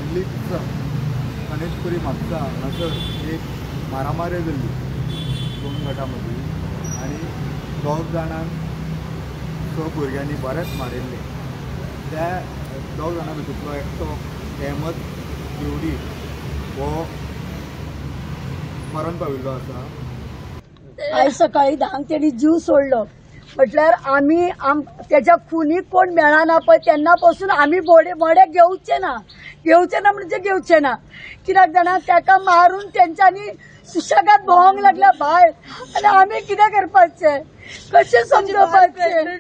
हाल्लीच गणेशपुरी म्हापसा हांगासर एक मारामारी जाल्ली दोन गटां मदीं आनी 2 जाणांक 6 भुरग्यांनी बरेंच मारिल्लें. त्या 2 जाणां भितूंतलो एकटो अहमद देवडी हो मरण पाविल्लो आसा. आयज सकाळी 10 तेणी जीव सोडलो. म्हटल्यार आमी तेच्या खुनीक कोण मेळना पळय तेन्ना पासून आमी मडें घेवचे ना, घेवचे ना म्हणजे घेवचे ना. कित्याक जाणा, ताका मारून तेंच्यांनी सुशेगाद भोंवंक लागल्या भायर आनी आमी कितें करपाचें, कशें समजोवपाचें?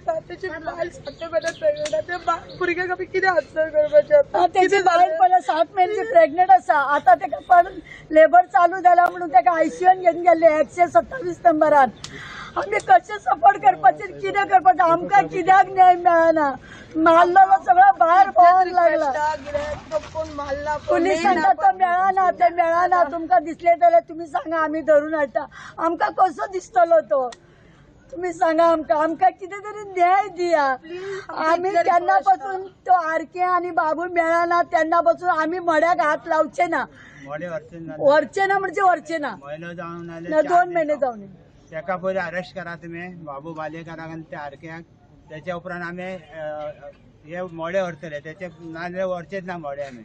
तेची बायल पळय 7 म्हयन्याची प्रेग्नंट आसा. आतां ताका पण लेबर चालू जाला म्हणून ताका आयसीयून घेवन गेल्ले 127 नंबरान. आमी कशें सपोर्ट करपाचें, कितें करपाचें? आमकां कित्याक न्याय मेळना? मारलेलो सगळो भायर भोंवंक लागला. पुलिसांक तो मेळना, ते मेळना. तुमकां दिसले जाल्यार तुमी सांगा, आमी धरून हाडटा. आमकां कसो दिसतलो तो? तुमी सांगा आमकां, आमकां कितें तरी न्याय दिया. आमी केन्ना पासून तो आरके आनी बाबू मेळना तेन्ना पासून आमी मड्याक हात लावचे ना, व्हरचे ना म्हणजे व्हरचे ना. 2 म्हयने जावन ताका पयलीं अरेस्ट करा तुमी बाबू बालेकाराक आनी त्या आरक्याक. तेच्या उपरांत आमी हे मोडे व्हरतले, तेचे नाजाल्यार व्हरचेच ना मोडे आमी.